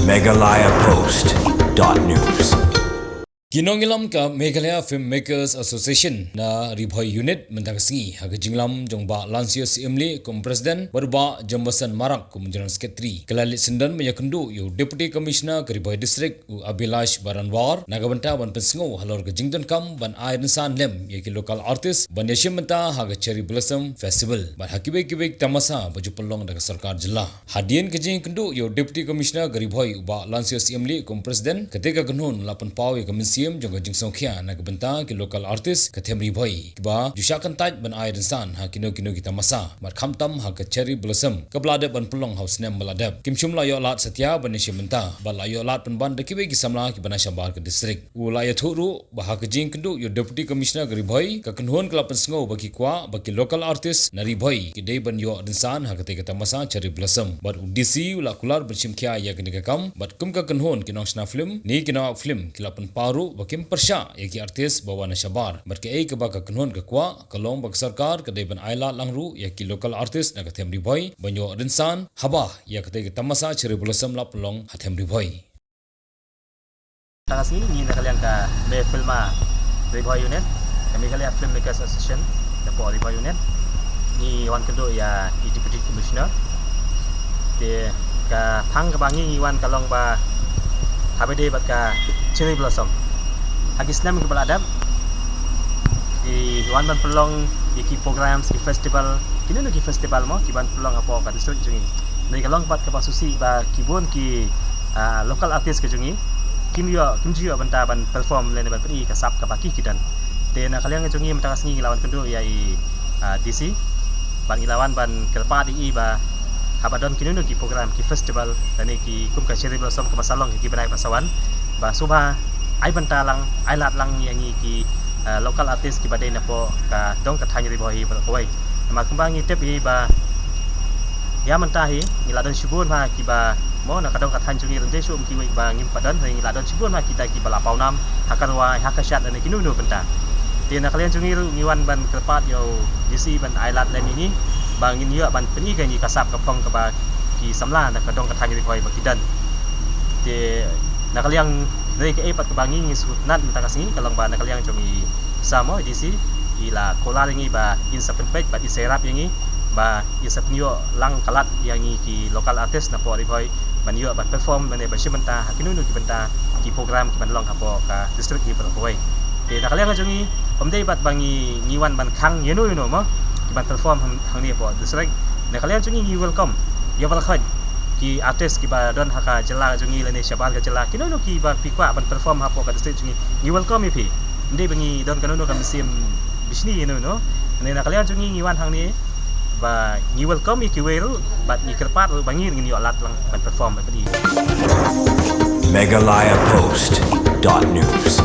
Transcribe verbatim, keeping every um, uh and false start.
Meghalaya Post dot news. Ki nongïalam ka Meghalaya Filmmakers Association na Ri Bhoi Unit mynta ka sngi ha ka jingïalam jong Bah Lansius Syiemlieh kum President bad Bah Jembasan Marak kum General Secretary, ka la leit syndon ban ïakynduh ïa u Deputy Commissioner ka Ri Bhoi District u Abhilash Baranwar na ka bynta ban pynsngew halor ka jingdonkam ban ai rynsan lem ïa ki local artist ban ïashim bynta ha ka Cherry Blossom Festival bad ha kiwei kiwei ki tamasa ba ju pynlong da ka sorkar jylla. Hadien ka jingïakynduh ïa u Deputy Commissioner ka Ri Bhoi u Bah Lansius Syiemlieh kum President, kata ka kynhun la pynpaw ïa ka mynsiem jong ka jingsngewkhia na ka bynta ki local artist ka them Ri Bhoi kiba ju shah kyntait ban ai rynsan ha kino kino ki tamasa bad khamtam ha ka Cherry Blossom kaba la dep ban pynlong ha u snem ba la dep. Kim shym la ïoh lad satia ban ïashim bynta bad la ïoh lad pynban da kiwei ki samla kiba na shabar ka district. U la ïathuh ruh ba ha ka jingïakynduh ïa u Deputy Commissioner ka Ri Bhoi, ka kynhun ka la pynsngew ba ki kwah ba ki local artist na Ri Bhoi ki dei ban ïoh rynsan ha katei ka tamasa Cherry Blossom. Bad u D C u la kular ban shim khia ïa kane ka kam bad kum ka kynhun ki nongshna film ne ki nongap film ki la pynpaw ruh ba kim pyrshah ïa ki artist ba wan na shabar. Bad kaei kaba ka kynhun ka kwah ka long ba ka sorkar ka dei ban ai lad lang ruh ïa ki local artist na ka them Ri Bhoi ban ïoh rynsan haba ïa katei ka tamasa Cherry Blossom la pynlong ha them Ri Bhoi. Mynta ka sngi ngi na ka liang ka Meghalaya Film Ri Bhoi Unit, ka Meghalaya Filmmakers Association napoh Ri Bhoi Unit, ngi wan kynduh ïa i Deputy Commissioner. Te ka phang kaba ngi ngi wan ka long ba haba ïadei bad ka Cherry Blossom, ha ki snem kiba la dep ngi wan ban pynlong ïa ki programs, ki festival, kino kino ki festival mo ki wan pynlong hapoh ka district jong ngi. Ngi ka long pat kaba sngewsih ba ki bun ki ah, local artist ka jong ngi kim ïoh, kim ju ïoh bynta ban perform lane ban pyni ka sap kaba ki ki don. Te na ka liang jong ngi mynta ka sngi ngi la wan kynduh ïa i ah, D C bad ngi la wan ban kyrpad ïa i ba haba don kino kino ki program, ki festival lane ki kum ka Cherry Blossom kaba sa long ki bnai ba sa wan, ba sngewbha ai bynta lang, ai lad lang ïa ngi ki ah, local artist kiba dei napoh ka dong ka thaiñ Ri Bhoi hi baroh kawei. Namar kumba ngi tip hi ba ïa mynta hi ngi la don shibun bha kiba mo na ka dong ka thaiñ jong ngi, ryntih shuh kiwei ba ngim pat don, ngi la don shibun bha kita kiba la paw nam ha ka rwai, ha ka shad lane kino kino bynta. Te na ka liang jong ngi ruh ngi wan ban kyrpad ïa u D C ban ai lad lem ïa ngi ba ngin ïoh ban pyni ïa ngi ka sap ka phong kaba ki samla na ka dong ka thaiñ Ri Bhoi ba ki don. Te na ka liang, hynrei kaei pat kaba ngi ngi sngewtynnat mynta ka sngi ka long ba na ka liang jong i sa mo i D C i la kular ïa ngi ba in sa pynpeit bad in sa ïarap ïa ngi ba in sa pynïoh lang ka lad ïa ngi ki local artist napoh Ri Bhoi ban ïoh ban perform lane ban shim bynta ha kino kino ki bynta, ki program kiban long hapoh ka district hi baroh kawei. Te na ka liang jong ngi, ym dei bad ba ngi ngi wan ban khang ïano ïano mo kiban perform hang, hangne hapoh district. Na ka liang jong ngi ngi welcome ïa baroh ki artist kiba don ha ka jylla jong ngi lane shabar ka jylla, kino kino kiba phi kwah ban perform hapoh ka district jong ngi, ngi welcome ïa phi. Ym dei ba ngi don kano kano ka mynsiem bishni ïano ïano. Lane na ka liang jong ngi ngi wan hangne ba ngi welcome ïa kiwei ruh bad ngi kyrpad ruh ba ngi ngin ïoh lad lang ban perform ban pyni. Meghalaya Post dot news.